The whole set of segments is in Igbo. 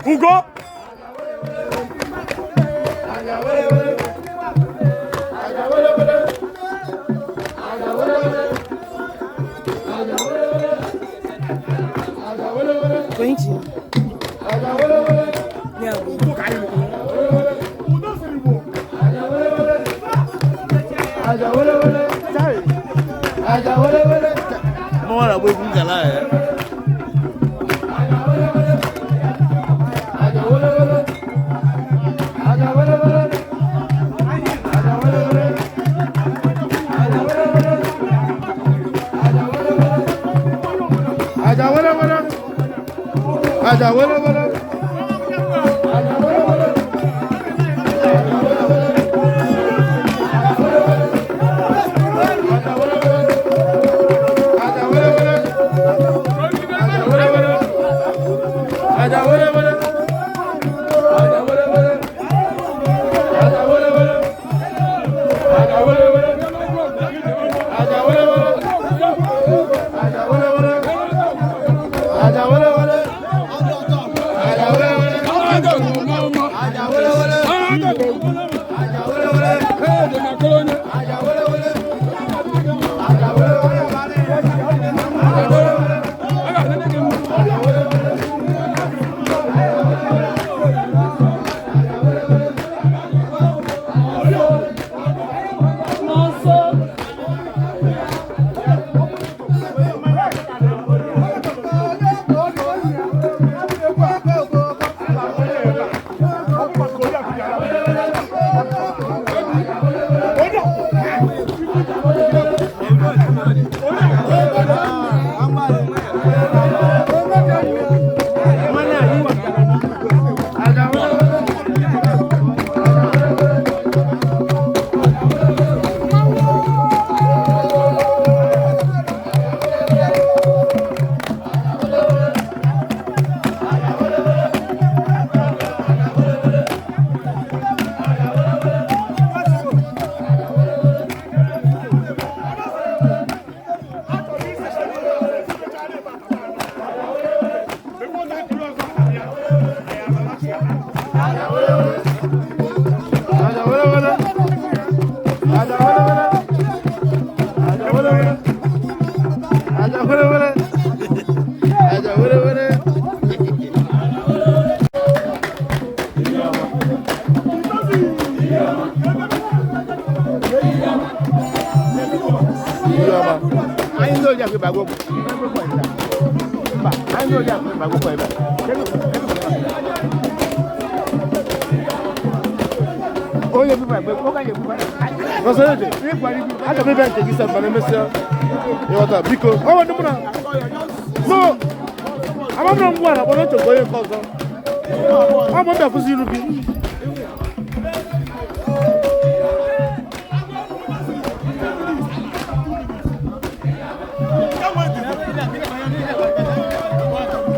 Ugo.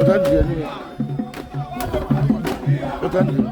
Weta njide niile. Weta njide.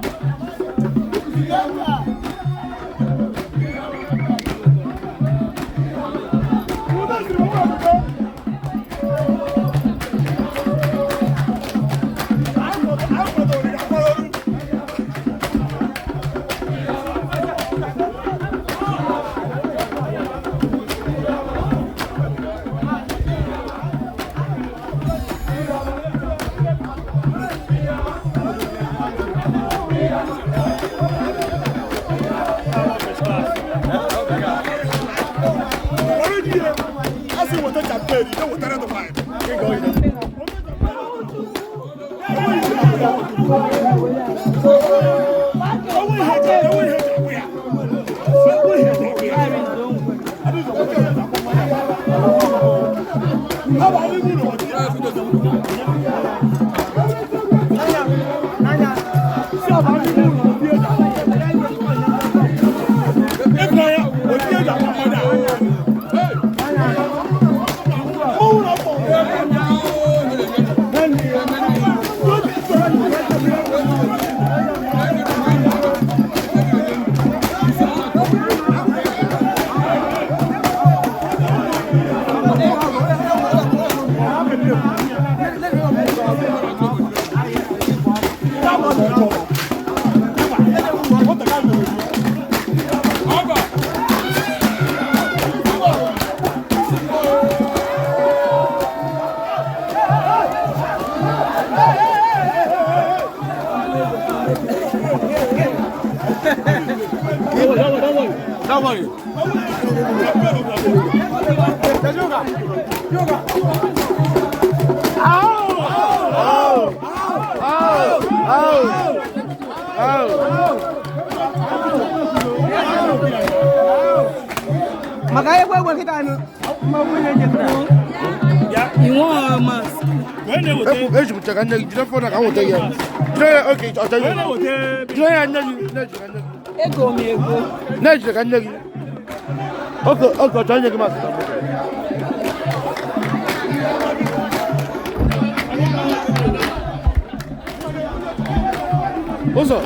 Maka egwu egwu kịta anụ Ìwọ̀n mask. Eji m cheka nne gị jide fon ka m nweta ya. Jide ya oke ọchọ gị. Jide ya nne gị nne jide ka nne gị. Ego m ego. Nne jide ka nne gị. Oke oke ọchọ nye gị masị ka m. Ụzọ.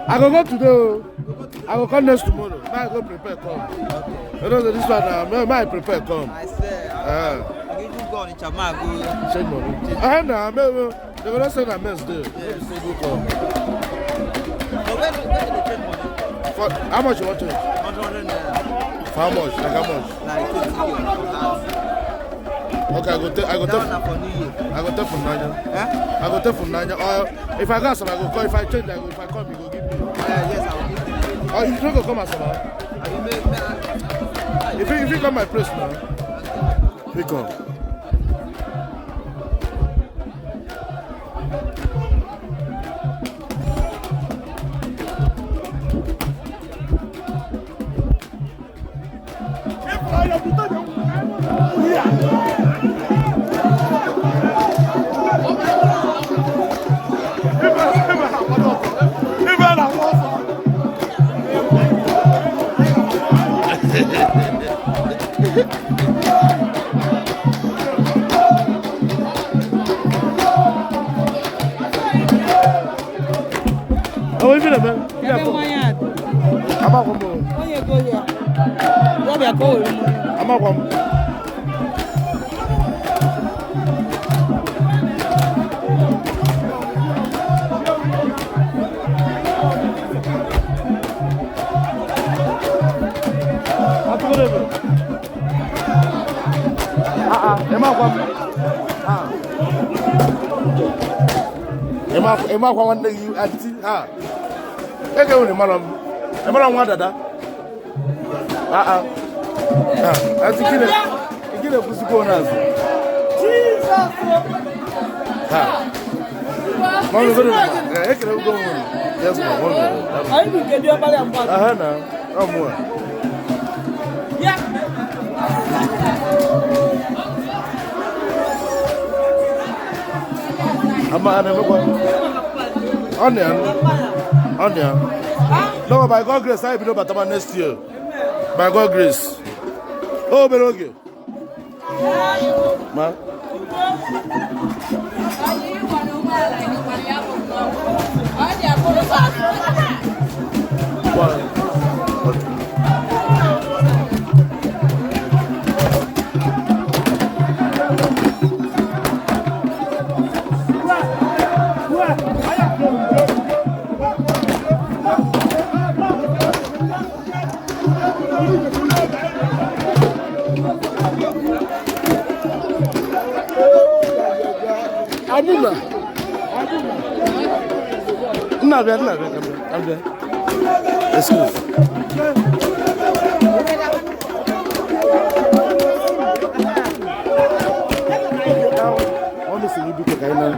I go go today o. I go come next tomorrow. Make I go prepare come. You know say this one na make I prepare come. I swear, Ah. I give you go Onitsha, ma go. Change money. Ah na me they go just say na mess dey. No be say go come. But where they change money? For how much you wan change? 100 naira. For how much? Like how much? Like 20K. Okay, I go take I go That take one na for New Year. I go take from Niger. Eh? I go take from Niger. Or if I go Asaba, I go call. If I change, I go. If I come, you go give me. Yeah, yes, I will give you. Or you no go come Asaba. I will make, make, If you come my place now, you come. Oh, if you man. Ebe mmanya a dị. Amakwa m. Onye ego ya. Ya bịa ka o were mmanya. Amakwa m. Atụrụ ebe. Ah ah, ịmakwa m. Ah. Ịmakwa nwanne gị anti ah. Ege nwere mara m. Ịmara nwa dada. Ah ah. Ah, anti gịnị? Gịnị kwụsịkwa n'azụ? Ha. Mami, go to ekele ugo m. Yes, ma, one minute. Anyị bụ nke dị ọkpara mgba. Aha na, ọ mụ a. Ya. Ama a na-emekwa. Ọ na ya. Ọ na ya. No, by God grace, I bido batama next year. By God grace. O obere oge. Ma. One. Abuna. Nna bịa, nna bịa, ka m bịa, ka m bịa. Excuse. Ọ mesi gị biko ka anyị na.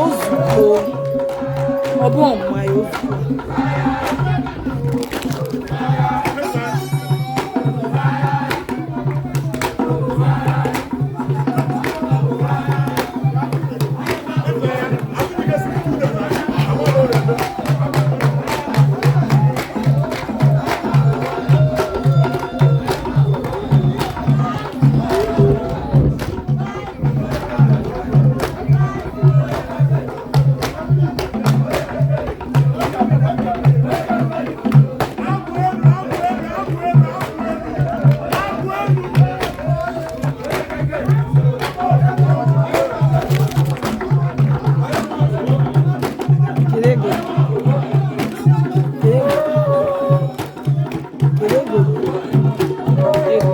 Ozugbo ọ bụ mmanya ozugbo. Kere ego. Kere ego. Kere ego. Ego.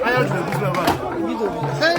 Anya jụrụ egusi ebe a.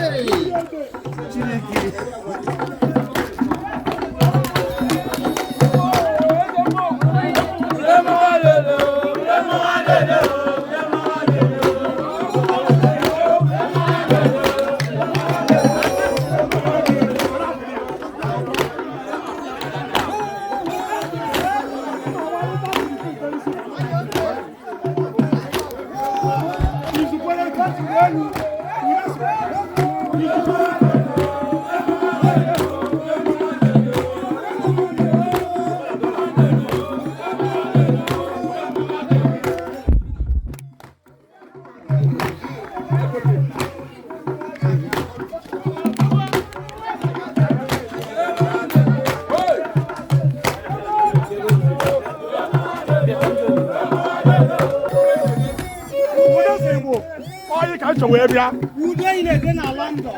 chọ wee bịa. Udo ị na-ede na London.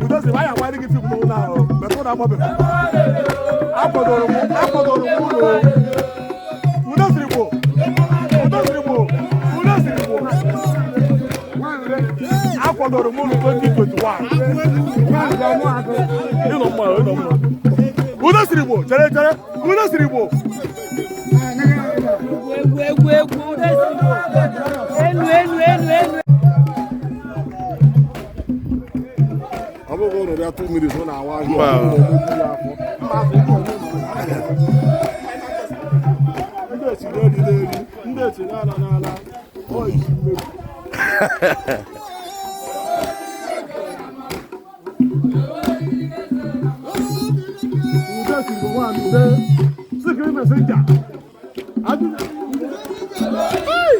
Udo sị anyị agbara gị fim n'ụlọ ahụ metụ na agbabeghị. Akwadoro m akwadoro m ụlọ. Udo sịrị gbo. Udo sịrị gbo. Udo sịrị gbo. Akwadoro m ụlọ 2021. Ịnọ mma, ịnọ mma. Udo sịrị gbo, chere chere. Udo sịrị gbo. Egwu egwu egwu udo si Igbo. Elu elu elu elu. Ọ bụghị ụlọ bịa 2 minutes ọ na-awa ahịa. Mba. Ndị esi na-eri n'eri, ndị esi na-ala n'ala, ọ isi mmebi. Ude si bụ nwaanyị ude, sikiri mesenja. Ajụ. Hey!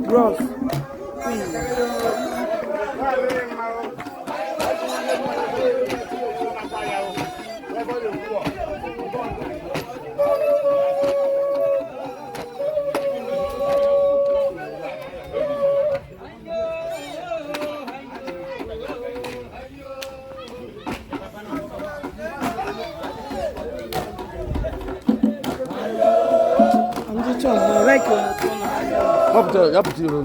Bros. Ndị chọrọ like Yapụta yapụta iro.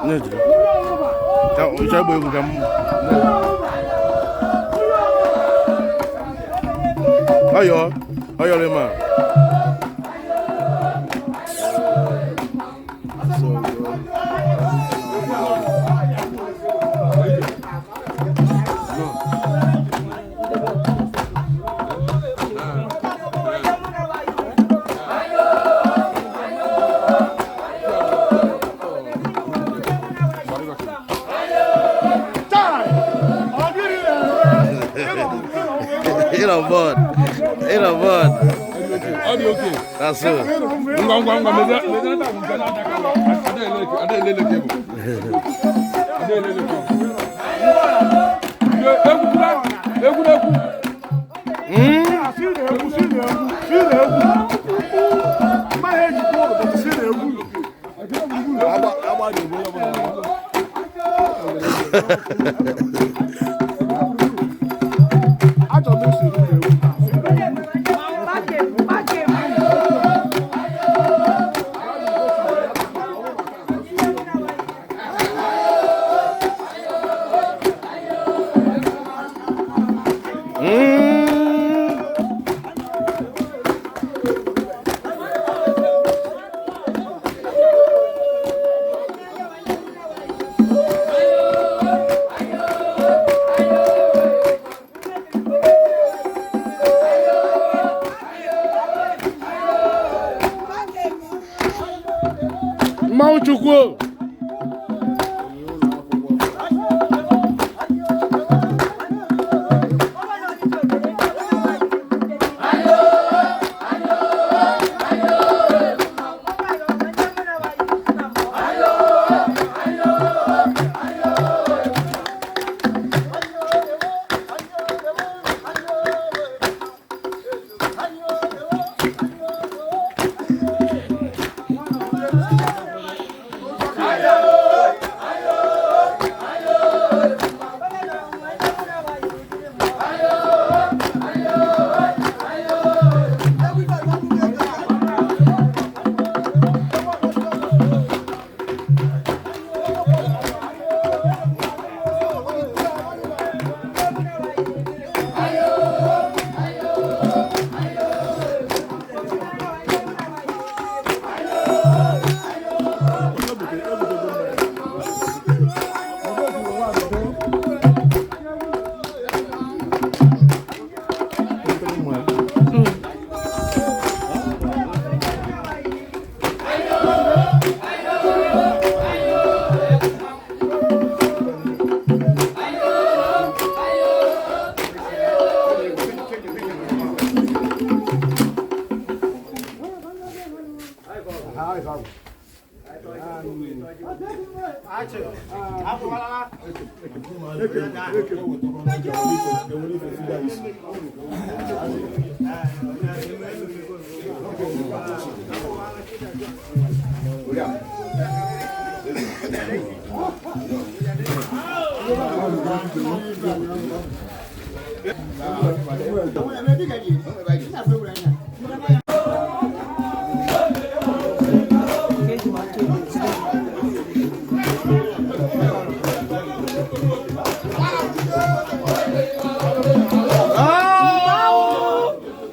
Na-ejide. Ka ịchọ ịgba egwu ka m. Ọyọ, ọyọ rẹ ma. Ịnọ board. Ịnọ board. Ọ dị oke. That's it. Ngwa ngwa ngwa mezie mezie taa bụ nke na-adaka ada elele ada elele kebụl. Ada elele kebụl. Egwu kwula egwu na-ekwu. Si na-egwu, si na-egwu, si na-egwu. Mmaghị ejikwa ụlọ, but si na-egwu. Achọrọ m isi na-egwu. Mm. Chukwu.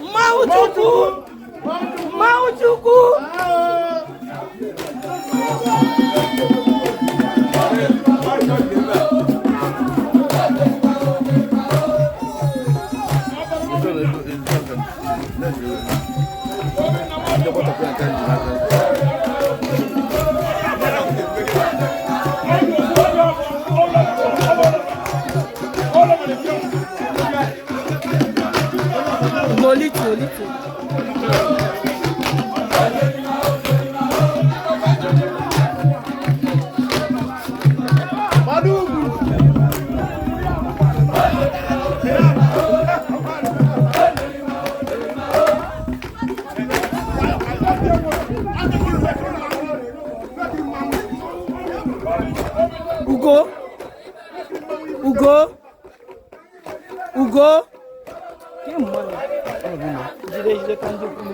Mmanwụ Chukwu! Mmanwụ Chukwu! Molito, molito. Ugo. Ugo. Ugo. Que mano. Jide jide ka ndị ukwu.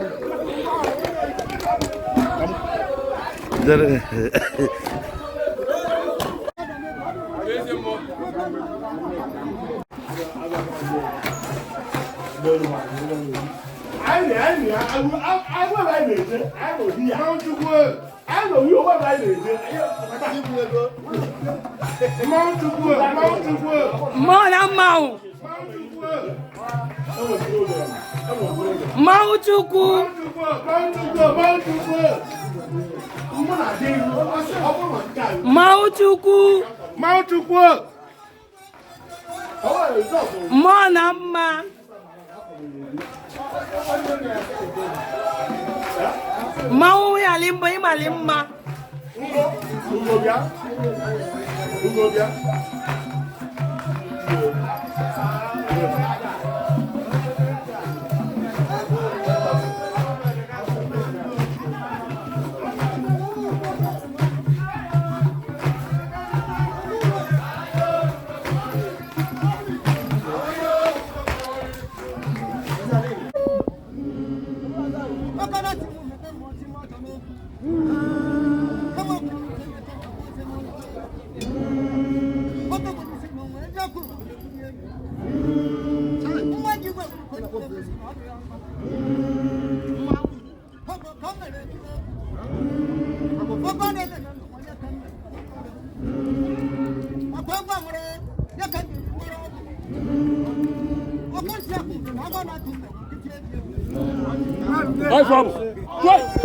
Mmanwụ na mmanwụ. Mmanwụ Chukwu. Mmanwụ Chukwu. Mmanwụ Chukwu. Mmụọ na mma. Mmanwụ yali mma ịmali mma. Ugo bịa. Ugo bịa. Vai, Fábio! Vai!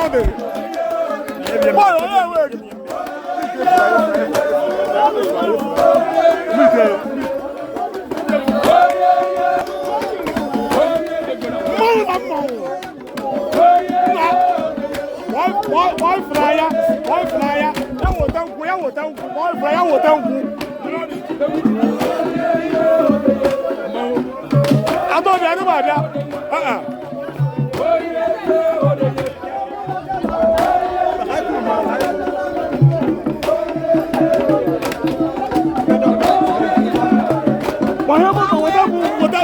ọ dị. Bọọlụ onye enwe gị. Mmanwụ na mmanwụ. Kpọọ ifuru ya, kpọọ ifuru ya, ya weta nkwụ, ya weta nkwụ, kpọọ ifuru ya weta nkwụ. Adọbi, adọbi abịa. Wàhálà mọ́tò wọ́tá kú wọ́tá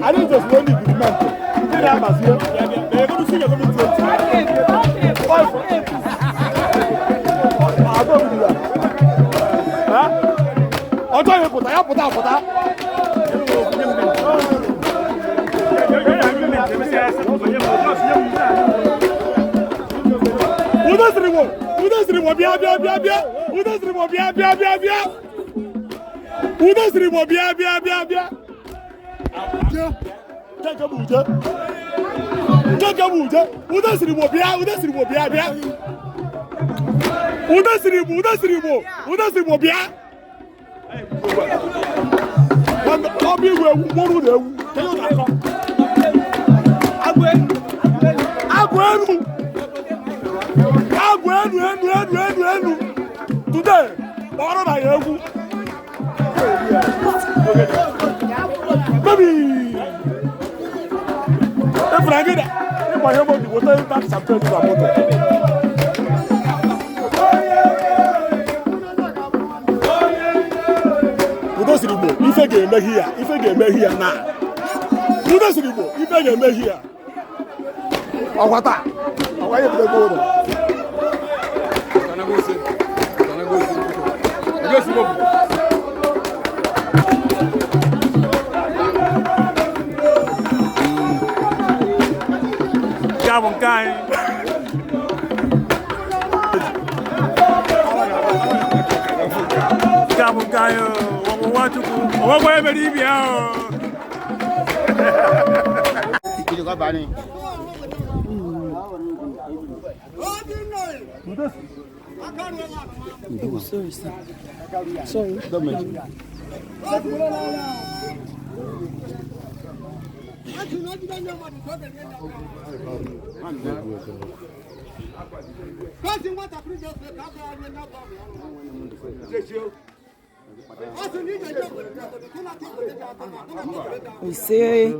àdé ìjọsìn ló ní ìgbìmọ̀ntì ní ní àmàsí ẹ̀ ẹ̀ kó sí ìyẹ̀kọ́ mi tó àgọ́ mi nìyà ọjọ́ yẹn pụta ya pụta apụta. Udo siri wo, udo siri wo bịa bịa bịa bịa, udo siri wo bịa bịa bịa bịa. Udo siri wo bịa bịa bịa bịa. Keke bụ uje. Keke bụ uje. Udo siri wo bịa, udo siri wo bịa bịa. Udo siri wo, udo siri wo, udo siri wo bịa. Ọ bụ igwe ewu, mkpụrụ na ewu. Kedu ụlọ akọ? Agụ elu. Agụ elu elu elu elu elu. Today, kpọrọ na ya egwu. Baby! Efura gị na ịgba ihe moto weta that champagne na moto. Udo siri Igbo, ife ga-emeghi ya, ife ga-emeghi ya na. Udo siri Igbo, ife ga-emeghi ya. Ọkwa taa, ọkwa ihe bido ụlọ. Ya bụ nke anyị. Ya bụ nke anyị ọmụ Nwachukwu. Ọgbọgbọ emere ibi ahụ. Oh, sorry, sir. Sorry. Ise.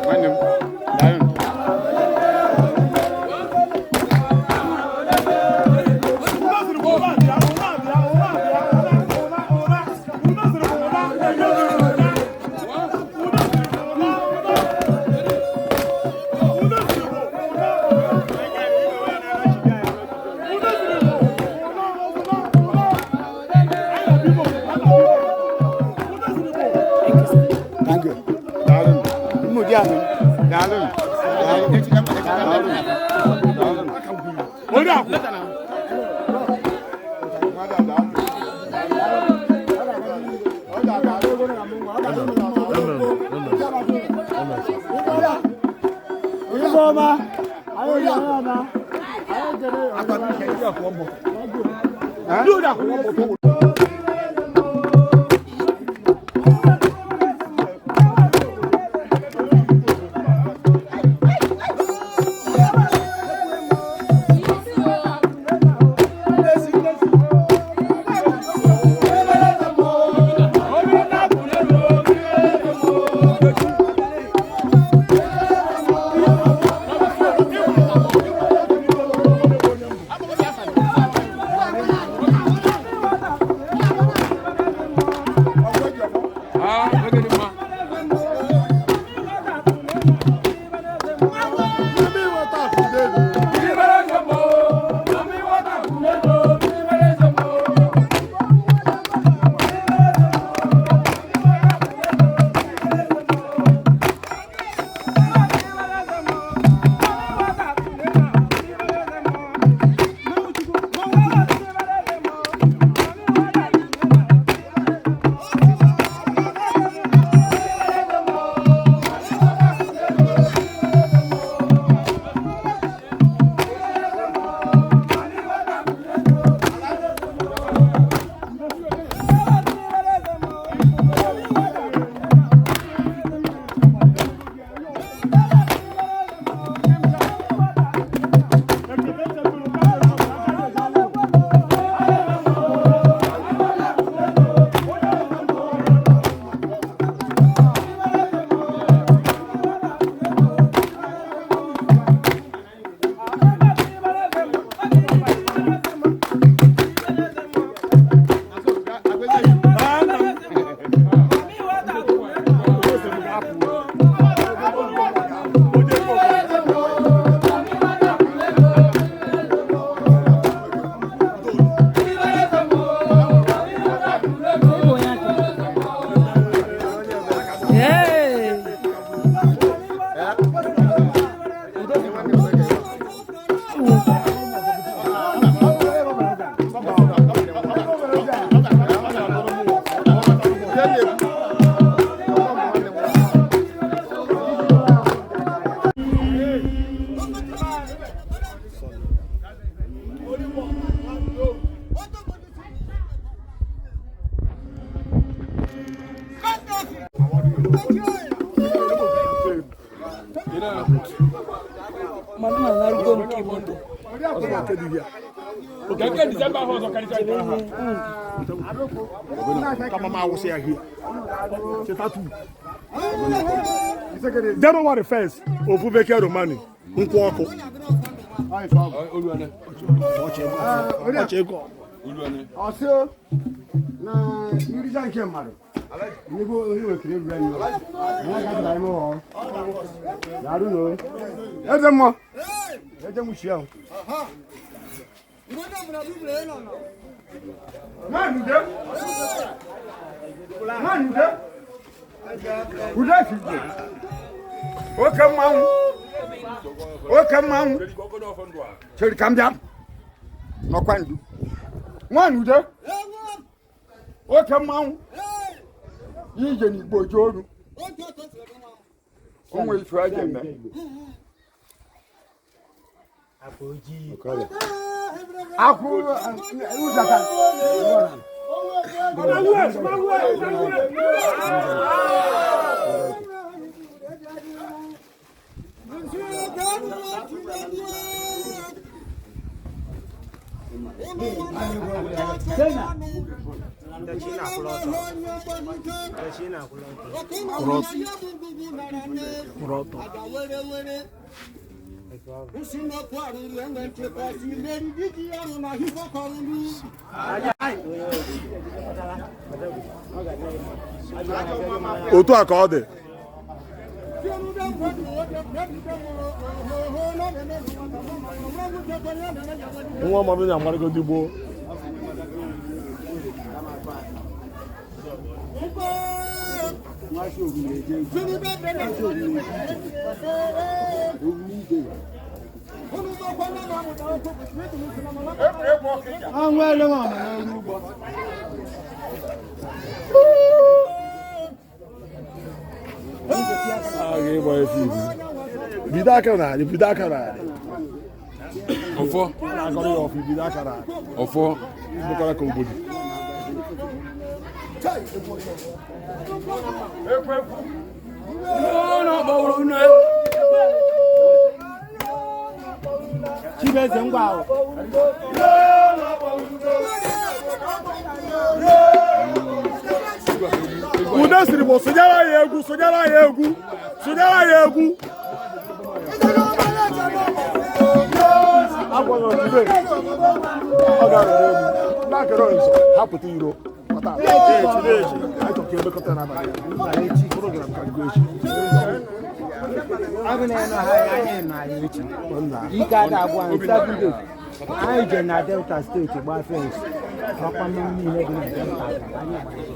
Nwanne m, daalụ. Thank you. Daalụ. Ụmụ di anyị, daalụ. Daalụ. Daalụ. Ah, oge dị mma. Hey! Mmanụ na-arụgo nke moto. Nke Disemba ahụ ọzọ karịcha nke ahụ. Kama ma awụsị ya hie. Cheta tu. January 1st, ofu bekee Romani, nkwụ ọkụ. Oluwane. Ọchị ego. Oluwane. Ọsị na nrija nke mmadụ nnukwu onye wekere egwu anyị ya ga anyị mụọ yarụ no Eze mmụọ. Eze nwuchi ahụ. Nwaanyị ude. Ude si oke mmanwụ oke mmanwụ chere ka m bịa nọkwa ndu nwaanyị ude oke mmanwụ ije n'igbo ji oru o nwere ife a ga-eme. Akwụ ụzaka. Kwụrụ ọtọ. Otu a ka ọ dị. Nwa mmadụ na-amarịgo ndị gboo. A ga-ịgba efe ibu. Bido aka n'ala, bido aka n'ala. Ọfọ. Na-agọrọ ya ọfụ, bido aka n'ala. Ọfọ. Ibukwara ka obodo. Chibeze ngwa ahụ. Ude siri bụ sonyere anyị egwu, sonyere anyị egwu, sonyere anyị egwu. Agwaghị odibe, ọ gara n'egwu. Na-akere nso, ha pụta iro. Kpata anyị chọrọ ka emekọta n'abalị. Program ka gụọ echi. Ọ bụ na ị nọ ha anyị nọ anyị echi. Ike ada abụọ anyị 7 days. Anyị je na Delta steeti gbaa fensị. Ọkwa mmiri niile dị na Delta. Anyị gbara fensị.